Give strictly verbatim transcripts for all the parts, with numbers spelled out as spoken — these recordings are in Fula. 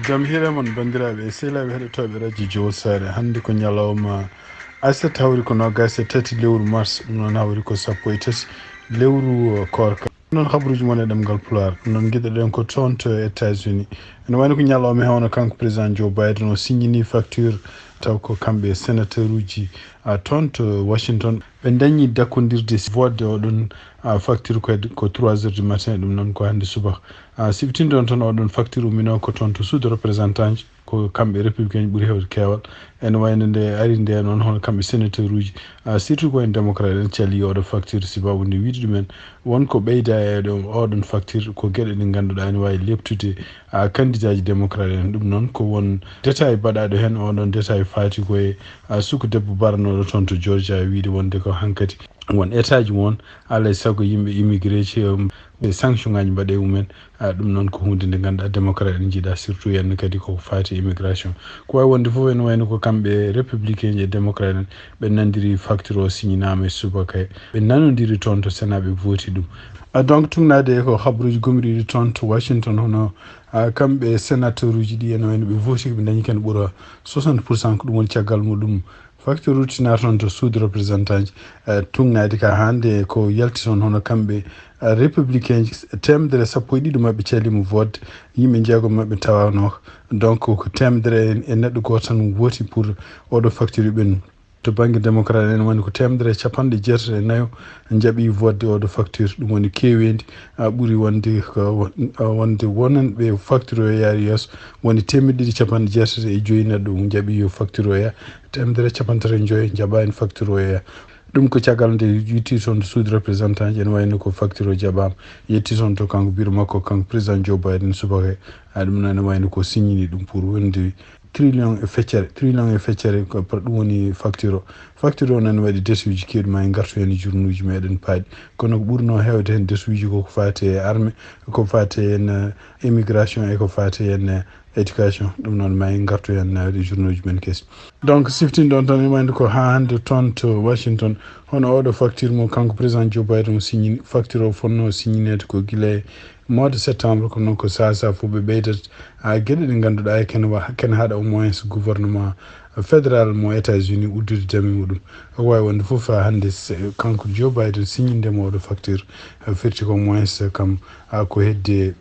Jam hiire mon, banndiraaɓe e sehilaaɓe heɗotooɓe Radio Jowol Saare. Hannde ko ñalawma aset, hawri ko noogaas e tati lewru mars, ɗum noon hawri ko sappo e tati lewru, uh, koorka. Noon habaruuji mon e ɗemngal Pulaar. Noon ngiɗɗen ko toon to États-Unis. Ene wayno ko ñalawma he wano kanko président Joe Biden o signini facture, taw ko kamɓe sénateur uji, uh, toon to Washington. Ɓe dañi dakkondirde vote oɗon, uh, facture ko, ko trois heures du matin, ɗum noon ko hannde subaka. Uh, siftinɗon tan oɗon facture ummino ko toon to Sud représentant. Ko kamɓe républicain ɓuri heewde keewal. Ene wayno nde ari nde noon, hono kamɓe sénateur uji, ah, surtout ko en démocrate en, calii oɗo facture, sibabu nde wiide ɗumen won ko ɓeyda e ɗo, oɗon facture, ko geɗe ɗe ngannduɗaa ene waawi leptude, ah, candidat ji démocrate en. Ɗum noon ko won détail baɗaaɗo heen. Oɗon détail faati ko e, ah, suka debbo baranoɗo toon to Georgia, wiide wonde ko hankadi won état ji won, alaa e sago yimɓe immigré ci, um, ɓe sanction ngaji mbaɗe e mumen. Ah, ɗum noon ko huunde nde ngannduɗaa démocrate en njiɗa, surtout heen kadi ko faati immigration. Ko waawi wonde fof, ene wayno ko kamɓe républicain ji e démocrate en, ɓe nanndiri facture o signinaama e subaka he. Ɓe nanondiri toon to Sénat, ɓe vooti ɗum. Ah, donc, tugnaade e ko habaruuji gomriiɗi toon to Washington, hono, ah, kamɓe sénateur uji ɗi, ene wayno ɓe vooti, ɓe dañi ken ɓura soixante pour cent, ko ɗum woni caggal muɗum facture ruttinaaka toon to Sud représentant ji, eh, tugnaade ka hannde ko yalti toon, hono kamɓe, eh, républicain ji, teemedere sappo e ɗiɗo maɓɓe caliima vote, yimɓe jeegom maɓɓe tawanoka. Donc, ko teemedere e, e neɗɗo gooto tan vooti pour oɗo facture ɓen. To bannge démocrate en woni ko teemedere e capanɗe jeetati e nayo njaɓi vote oɗo facture, ɗum woni keeweendi, ah, ɓuri wonde ko, ah, wonde wonanɓe facture o yaari yeeso, woni teemedde ɗiɗi capanɗe jeetati e joyi neɗɗo njaɓi yo facture o yaa. Teemedere e capanɗe tati e joyi njaɓaani facture o yaa. Ɗum ko caggal nde yetti toon to Sud représentant ji, ene wayno ko facture o jaɓaama, yetti toon to kanko bureau makko, kanko président Joe Biden subaka. Ah, ɗum noon ene wayno ko signini ɗum pour wonde trillion e feccere, trillion e feccere ko par ɗum woni facture o. Facture o noon waɗi desuuji keewɗi, ma en ngartu heen e journaux uji meɗen paaɗi. Kono ko ɓurnoo heewde heen desuuji ko ko faati e armée, ko faati heen, eh, immigration e ko faati heen, eh, éducation. Ɗum noon ma en ngartu heen, eh, e journaux uji men kesi. Donc, siftinɗon tan, ene wayno ko haa hannde toon to Washington, hono oɗo facture mo kanko président Joe Biden o signini, facture o fonnoo signineede ko gila e mois de septembre, ko noon ko sahaa sahaa fof ɓe ɓeydata, ah, geɗe ɗe ngannduɗaa e ken wa-, ken haɗa au moins gouvernement fédéral mo États-Unis uddude dame muɗum. Ko waawi wonde fof haa hannde se-, kanko Joe Biden signinde mo oɗo facture, ah, firti ko au moins kam, ah, ko hedde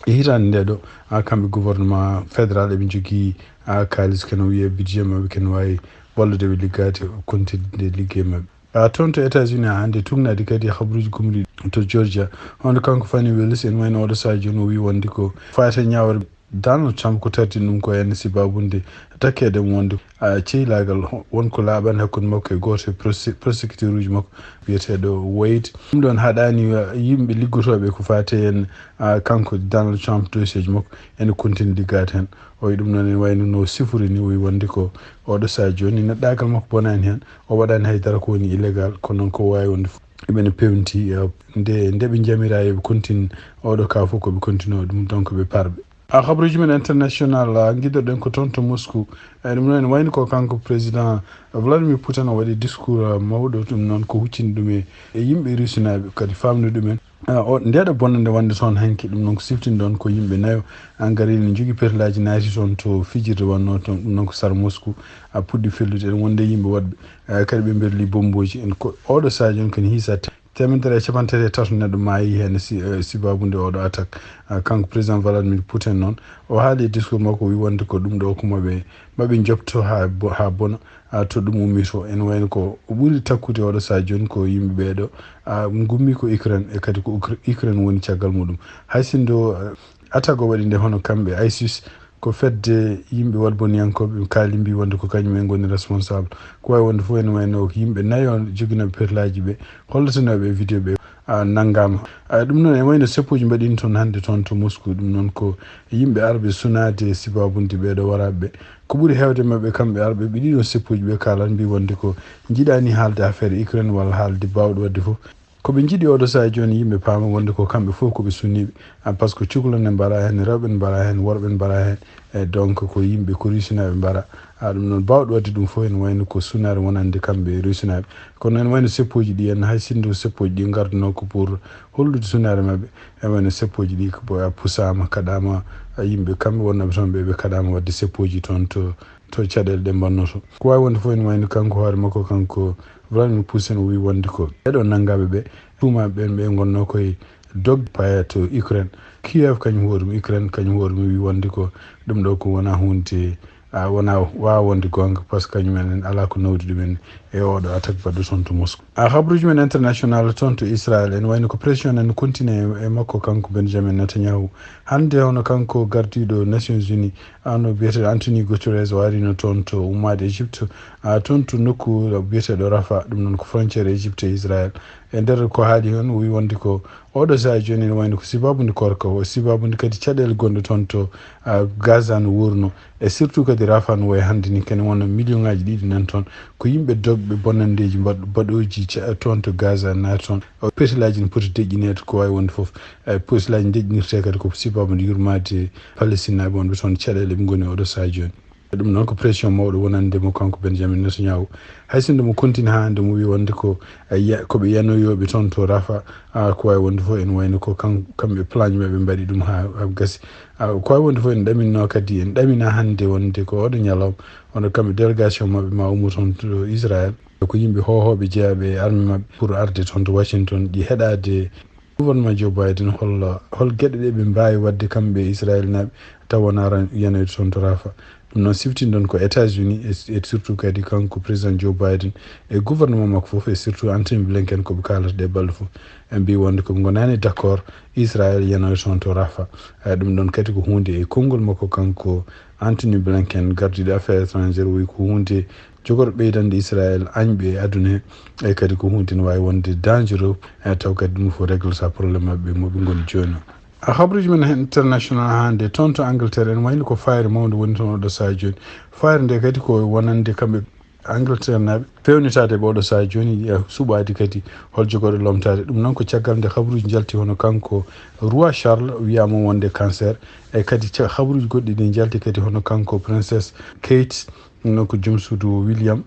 hitaande nde ɗo, ah, kamɓe gouvernement fédéral eɓe njogii, ah, kaalis ken wiyee budget maɓɓe ken waawi wallude ɓe liggaade, kontinde liggey maɓɓe. Ah, toon to États-Unis haa hannde tugnaade kadi habaruuji gomɗi to Georgia. Hono kanko Fani Willis, en wayno oɗo sahaa jooni o wii wonde ko faati e ñaawre Donald Trump ko tardi ɗum ko en sibabude takkeede mo wonde, ah, ceylaagal ho-, won ko laaɓaani hakkunde makko e gooto e prose-, prosecuteur uji makko wiyeteeɗo Wade. Ɗum ɗoon haɗaani, ah, yimɓe liggotooɓe ko faati en, ah, kanko Donald Trump dossier ji makko ene kontini liggaade heen. O wi ɗum noon ene wayno no sifori ni, o wi wonde ko oɗo sahaa jooni neɗɗaagal makko bonaani heen, o waɗaani hay dara ko woni illégal, kono noon ko waawi wonde fof. Eɓene pewti, eh, nde, nde ɓe njamira eɓe continue oɗo ka fof ko ɓe continue ɗum, donc ɓe parɓe. A habaruuji men international, ah, ngiɗoɗen ko toon to Moscou. Eh, ɗum noon ene wayno ko kanko président Vladimir Putin o waɗi discours, ah, mawɗo, ɗum noon ko huccini ɗum e, e yimɓe rusinaaɓe, kadi faamnu ɗumen. Ah, o, ndeɗo bonande wonde toon hanki, ɗum noon ko siftinɗon ko yimɓe nayo, ah, ngari ne njogii perlaaji naati toon to fijirde wonnoo toon, ɗum noon ko sar Moscou, ah, puɗɗi fellude. Ene wonde yimɓe woɗɓe, ah, kadi ɓe mberli bombooji. En ko oɗo sahaa jooni kadi hiisa te-, teemedere e capanɗe tati e tato neɗɗo maayi heen si, eh, sibabude oɗo attaque. Ah, kanko président Vladimir Putin noon, o haali e discours makko, o wi wonde ko ɗum ɗo ko maɓe, maɓe njopto haa bo-, haa bona. Ah, to ɗum ummi to, ene wayno ko ɓuri takkude oɗo sahaa jooni ko yimɓe ɓeeɗo, ah, ngummi ko Ukraine, e kadi ko Ukra-, Ukraine woni caggal muɗum. Hay sinno, eh, attaque o waɗi nde hono kamɓe ISIS, ko fedde yimɓe waɗboniyankooɓe kaali mbi wonde ko kañum en ngoni responsable. Ko waawi wonde fof ene wayno ko yimɓe nayo joginooɓe perlaaji ɓe, hollotonooɓe e vidéo ɓe, ah, nanngaama. Ah, ɗum noon ene wayno seppuuji mbaɗiino toon hannde toon to Moscou. Ɗum noon ko yimɓe arɓe sunaade sibabude ɓeeɗo waraaɓe ɓe. Ko ɓuri heewde maɓɓe, kamɓe arɓe ɓe ɗiɗon seppuuji, ɓe kaalan, mbi wonde ko njiɗaani haalde affaire Ukraine walla haalde baawɗo waɗde fof. Ko ɓe njiɗi oɗo sahaa jooni yimɓe paama wonde ko kamɓe fof ko ɓe sunniiɓe. Ah, par ce que cukalon ne mbaraa heen, rewɓe ne mbaraa heen, worɓe ne mbaraa heen. E donc ko yimɓe ko rusinaaɓe mbaraa. Ah, ɗum noon baawɗo waɗde ɗum fof ene wayno ko sunaare wonande kamɓe rusinaaɓe. Kono ene wayno seppuuji ɗi en, hay sinno seppuuji ɗi ngardunoo ko pour hollude sunaare maɓɓe. E wayno seppuuji ɗi ko bo-, pusaama, kaɗaama, A yimɓe kamɓe wonnooɓe toon ɓe, ɓe kaɗaama waɗde seppooji toon to, to caɗeele ɗe mbannoo to. Ko waawi wonde fof ene wayno kanko hoore makko, kanko Vladimir Putin o wii wonde ko ɓeɗo nanngaɓe ɓe tuuma ɓen ɓe ngonnoo koye dog paya to Ukraine. Kiev kañum hoore mum, Ukraine kañum hoore mum wii wonde ko ɗum ɗo ko wona hunde, a, wona waawa wonde goonga, par ce que kañum en alaa ko nawdi ɗumen e oɗo attaque baɗɗo toon to Moscou. A, habruuji men international toon to Israël, ene wayno ko pression ene continue e, e makko kanko Benjamin Netanyahu. Hannde hono kanko gardiiɗo Nations Unies, ano biyeteeɗo Anthony Guterres o arino toon to ummaade Égypte, a, toon to nokku biyeteeɗo Rafah, ɗum noon ko frontière Égypte e Israël. E nder ko haali heen, o wii wonde ko oɗo sahaa jooni ene wayno ko sibaabu nde korka o, sibaabu nde kadi caɗeele gonɗe toon to, a, Gaza no wuurno, e surtout kadi Rafah no wayi hannde ni, kene wona million ŋaaji ɗiɗi nan toon. Ko yimɓe dogɓe bonnandeeji mbaɗ-, baɗooji ca-, toon to Gaza naati toon. O, petelaaji ne poti deƴƴineede ko waawi wonde fof. E, petelaaji deƴƴinirtee kadi ko sibaabu nde yurmaade Palestinaaɓe wonɓe toon caɗeele ɓe ngoni oɗo sahaa jooni. Ɗum noon ko pression mawɗo wonande mo kanko Benjamin Netanyahu. Hay sinno mo continue haa hannde mo wii wonde ko, eh, ya-, ko ɓe yanoyooɓe toon to Rafah, ah, ko waawi wonde fof ene wayno ko kan-, kamɓe plan maɓɓe mbaɗi ɗum haa, haa gasi. Ah, ko waawi wonde fof ene ɗaminno kadi, en ɗamina hannde wonde ko oɗo ñalawma, wonde kamɓe délégation maɓɓe ma ummo toon to Israël. Ko yimɓe hoohooɓe jeyaaɓe e armée maɓɓe pour arde toon to Washington, ɗi heɗaade gouvernement Joe Biden, hol, hol geɗe ɗe ɓe mbaawi waɗde kamɓe e Israël naaɓe tawa wona ran-, yanoyde toon to Rafah. Ɗum noon siftinɗon ko États-Unis e, e surtout kadi kanko président Joe Biden e gouvernement makko fof e surtout Antony Blinken ko ɓe kaalata ɗe balɗe fof. Ɓe mbii wonde ko ɓe ngonaani d'accord Israël yanoyde toon to Rafah. Eh, ɗum ɗon kadi ko huunde e konngol makko kanko Antony Blinken, gardiiɗo affaires étrangères, o wi ko huunde jogorɗo ɓeydande Israël añɓe e aduna he, e kadi ko huunde ne waawi wonde dangereux, e taw kadi ɗum fof réglata problème maɓɓe mo ɓe ngoni jooni o. A, habruuji men international hannde toon to Angleterre, ene wayno ko fayre mawnde woni toon oɗo sahaa jooni. Fayre nde kadi ko wonande kamɓe Angleterre naaɓe fewnitaade ɓe oɗo sahaa jooni, e suɓaade kadi hol jogorɗo lomtaade. Ɗum noon ko caggal nde habruuji njalti hono kanko Roi Charles wiyaama wonde cancer, e kadi ca-, habruuji goɗɗi ɗi njalti kadi hono kanko Princess Kate, ɗum noon ko joom suudu William.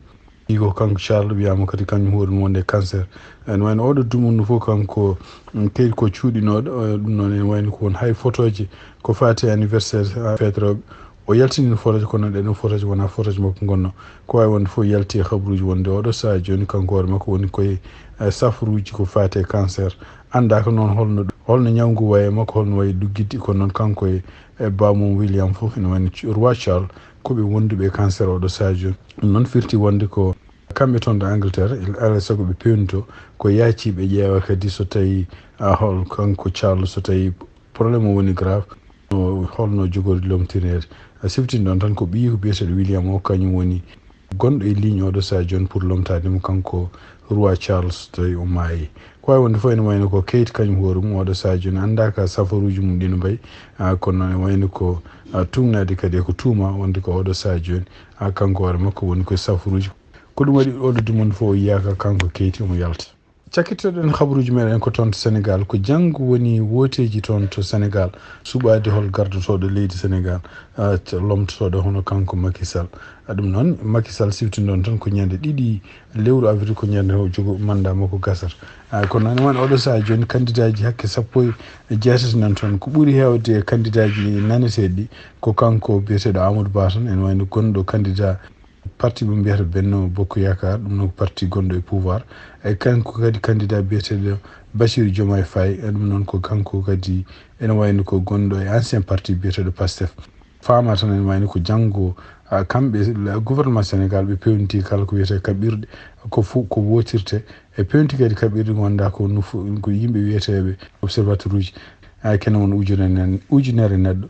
Ɗi ko kanko Charles wiyaama kadi kañum hoore mum wonde cancer. Ene wayno oɗo dumunna fof kanko, mm, kadi ko cuuɗinooɗo, eh, ɗum noon ene wayno ko won hay fotooji ko faati e anniversaire, ah, feetorooɓe. O yaltini fotooji kono ɗee ɗoo fotooji wonaa fotooji makko ngonnoo. Ko waawi wonde fof yalti e habruuji wonde oɗo sahaa jooni kanko hoore makko woni koye, eh, safaruuji ko faati e cancer. Anndaaka noon holno, holno ñaw ngu wayi e makko, holno wayi luggidde, kono noon kanko e, e baamum William fof ene wayno Roi Charles ko ɓe wonduɓe e cancer oɗo sahaa jooni. Ɗum noon firti wonde ko kamɓe toon to Angleterre, alaa e sago ɓe peewnito, ko yaaci ɓe ƴeewa kadi so tawi, a, hol kanko Charles, so tawi problème o woni grave, no, holno jogori lomtineede. A siftin ɗon tan ko ɓiyi ko biyeteeɗo William o, kañum woni gonɗo e ligne oɗo sahaa jooni pour lomtaade mo kanko Roi Charles so tawi o maayi. Ko waawi wonde fof ene wayno ko Kate kañum hoore mum oɗo sahaa jooni anndaaka safaruuji mum ɗi no mbayi, a, kono ene wayno ko, a, tuugnaade kadi e ko tuuma wonde ko oɗo sahaa jooni, a, kanko hoore makko woni koye safaruuji. Ko ɗum waɗi oɗo dumunna fof o yiyaaka kanko Kate omo yalta. Cakkitoɗen habruuji meɗen ko toon to Sénégal, ko janngo woni wooteeji toon to Sénégal, suɓaade hol gardotooɗo leydi Sénégal, a, ca-, lomtotooɗo hono kanko Macky Sall. A, ɗum noon, Macky Sall siftinɗon tan ko ñande ɗiɗi lewru avril, ko ñande o jogo mandat makko gasata. A, kono noon, won oɗo sahaa jooni, kandidaaji hakke sappo e jeetati nan toon. Ko ɓuri heewde e kandidaaji naneteeɗi ɗi, ko kanko biyeteeɗo Amadou Ba tan, ene wayno gonɗo candidat parti mo mbiyata Benno Bokk Yaakaar, ɗum noon ko parti gonɗo e pouvoir. E kanko kadi candidat biyeteeɗo Bassirou Diomaye Faye, e ɗum noon ko kanko kadi ene wayno ko gonɗo e ancien parti biyeteeɗo Pastef. Faama tan ene wayno ko janngo, a, kamɓe, le-, gouvernement Sénégal ɓe peewniti kala ko wiyetee kaɓirɗe, ko fu-, ko wootirte. E peewniti kadi kaɓirɗe ngonda ko nufo-, ko yimɓe wiyeteeɓe observateur uji. A, kene won ujunere nen-, ujunere neɗɗo.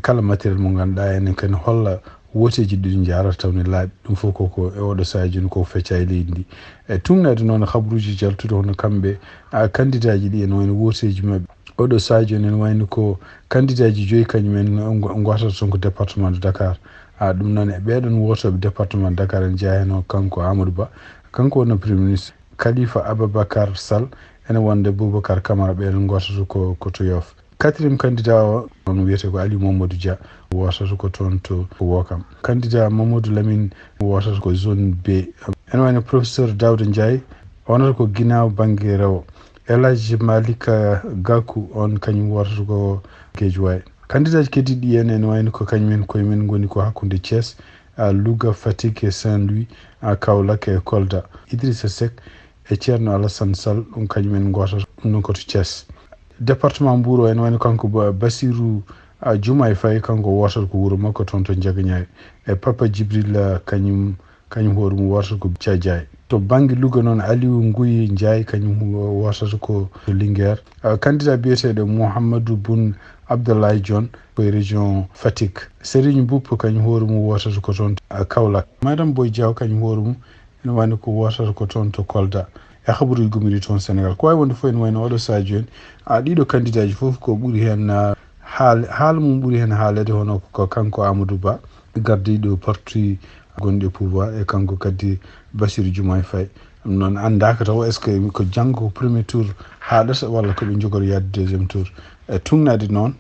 Kala matériel mo ngannduɗaa enen kadi holla wooteeji ɗi njaarata taw ne laaɓi. Ɗum fof ko, ko e oɗo sahaa jooni ko fecca e leydi ndi. E tuugnaade noon habruuji jaltuɗo hono kamɓe, a, kandidaaji ɗi ene wayno wooteeji maɓɓe. Oɗo sahaa jooni ene wayno ko kandidaaji joyi kañum en ngo-, ngootata toon ko département de Dakar. A, ɗum noon e ɓeeɗoon wootooɓe département de Dakar ene jeyaa heen o kanko Amadou Ba, kanko wonno premier ministre. Khalifa Ababacar Sall ene wonde Boubacar Camara, ɓeeɗoon ngootata ko, ko to Yoff. Quatrième candidat o, on wiyetee ko Aliou Mamadou Dia, wootata ko toon to Ouakam. Candidat Mamadou Lamine wootata ko zone B. Ene wayno professeur Daouda Ndiaye, wonata ko ginnaaw bannge rewo. El Hadji Malika Gakou, on kañum wootata ko Guédiawaye. Kandidaaji keddiiɗi en ene wayno ko kañum en koye mum ngoni ko hakkunde Thiès, a, Louga, Fatick e Saint-Louis, a, Kaolack e Kolda. Idrissa Seck e Thierno Alassane Sall, ɗum kañum en ngootata, ɗum noon ko to Thiès. Département Mbour o ene wayno kanko Ba-, Bassirou, a, Diomaye Faye, kanko wootata ko wuro makko toon to Ndiaganiao. E Papa Djibril, a, kañum, kañum hoore mum wootata ko Thiadiaye. To bannge Louga noon, Aliou Ngouye Ndiaye, kañum wo-, wootata ko to Linguère. A, candidat biyeteeɗo Mouhamadou Boun Abdallah Dionne koye région Fatick. Serigne Mboup, kañum hoore mum wootata ko toon, a, Kaolack. Madame Boye Diao, kañum hoore mum ene wayno ko wootata ko toon to Kolda. E habaruuji gomɗiiɗi toon Sénégal, ko waawi wonde fof ene wayno oɗo sahaa jooni, a, ɗiɗo kandidaaji fof ko ɓuri heen, a, haal-, haala mum ɓuri heen haaleede, hono ko kanko Amadou Ba, gardiiɗo parti gonɗo e pouvoir, e kanko kadi Bassirou Diomaye Faye. Ɗum noon anndaaka taw est-ce que ko janngo ko premier tour haaɗata walla ko ɓe njogori yaade deuxième tour. E tugnaade noon,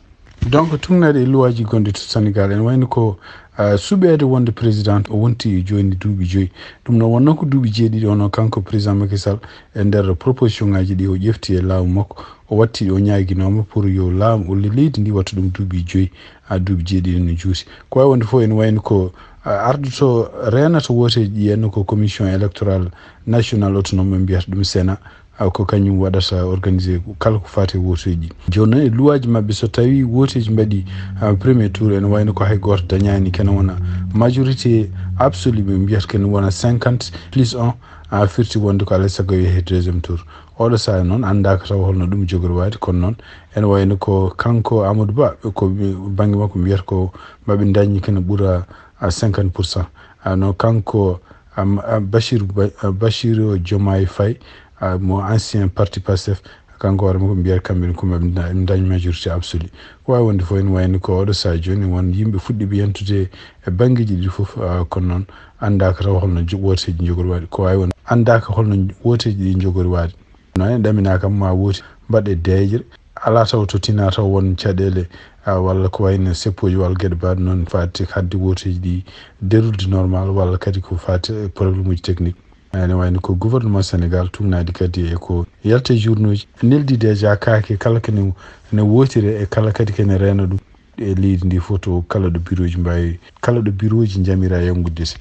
donc, tugnaade e luwaaji gonɗi to Sénégal, ene wayno ko, a, suɓeede wonde président o wonti jooni duuɓi joyi. Ɗum noon wonnoo ko duuɓi jeeɗiɗi, ono kanko président Macky Sall e nder proposition ngaaji ɗi o ƴefti e laamu makko, o watti, o ñaaginooma pour yo laamu, o le-, leydi ndi watta ɗum duuɓi joyi, a, duuɓi jeeɗiɗi no juuti. Ko waawi wonde fof ene wayno ko, a, ardoto reenata wooteeji ɗi, henno ko Commission électorale nationale autonome ɓe mbiyata ɗum Sénat, a, ko kañum waɗata organisé kala ko faati e wooteeji. Jooni noon e luwaaji maɓɓe, so tawii wooteeji mbaɗi, a, premier tour, ene wayno ko hay gooto dañaani kene wona majorité absolue, ɓe mbiyata kene wona cinquante plus un, a, firti wonde ko alaa e sago yo yahe deuxième tour. Oɗo sahaa noon anndaaka taw holno ɗum jogori waade, kono noon ene wayno ko kanko Amadou Ba, ko bannge makko mbiyata ko maɓe dañi kene ɓura, a, cinquante pour cent. A, no kanko, am, a, Bachir Ba-, a, Bachir Diomaye Faye, a, mo ancien parti Pastef, kanko hoore makko mbiyata kamɓe ne ko maɓe da-, dañ majorité absolue. Ko waawi wonde fof ene wayno ko oɗo sahaa jooni won yimɓe fuɗɗiiɓe yantude e banngeeji ɗi fof, a, kono noon anndaaka taw holno jo-, wooteeji njogori waade. Ko waawi wonde anndaaka holno wooteeji ɗi njogori waade. Noon ne ɗaminaa kam ma wooti mbaɗe deeƴre, alaa taw to tinaa taw won caɗeele, a, walla ko wayno seppooji walla geɗe mbaɗe noon faati hadde wooteeji ɗi déroulde normal walla kadi ko faati e problème uji technique. Ene wayno ko gouvernement Sénégal tugnaade kadi e ko yalta e journaux ji, neldi déjà kaake kala kene ne wootire e kala kadi kene reena ɗum. E leydi ndi fof to kala ɗo birooji mbaawi, kala ɗo birooji njamira yanngude si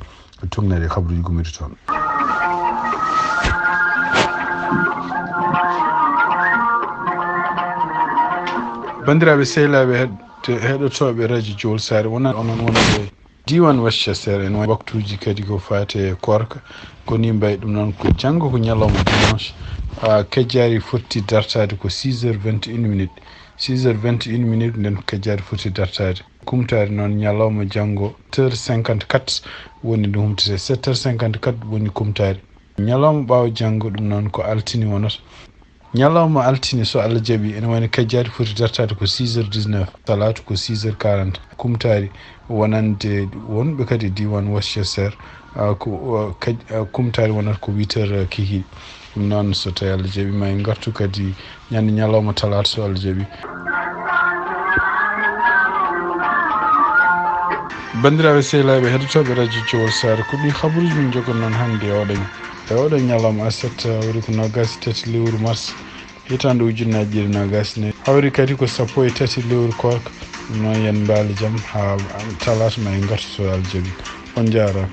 tugnaade habaruuji gomɗiiɗi toon. Banndiraaɓe sehilaaɓe heɗ-, heɗotooɓe radio Jowol Saare, wonaa onon wonɓe diiwaan Westchester, en waktuuji kadi ko faati e koorka, ko ni mbayi ɗum noon ko janngo ko ñalawma dimanche, a, kajjaari foti dartaade ko six heures vingt et une minutes. Six heures vingt et une minutes, nden kajjaari foti dartaade. Kumtaari noon ñalawma janngo, sept heures cinquante-quatre woni nde humtete, sept heures cinquante-quatre woni kumtaari. Ñalawma ɓaawo janngo, ɗum noon ko altine wonata. Ñalawma altine, so Allah jaɓi, ene wayno kajjaari foti dartaade ko six heures dix-neuf, salaatu ko six heures quarante. Kumtaari wonande wonɓe kadi e diiwaan Westchester, a, ko, a, kaj-, a, kumtaari wonata ko huit heures, a, kikiiɗe. Ɗum noon, so tawii Allah jaɓi, ma en ngartu kadi ñande ñalawma talaata, so Allah jaɓi. Banndiraaɓe sehilaaɓe heɗotooɓe radio Jowol Saare, ko ɗi habaruuji min njogonoo hannde e oɗo, e oɗo ñalawma aset, hawri ko noogaas e tati lewru mars, hitaande ujunnaaji ɗiɗi e noogaas e nayi. Hawri kadi ko sappo e tati lewru koorka. Ɗum noon, yo en mbaal jam haa talaata ma en ngartu, so Allah jaɓi. On njaaraama.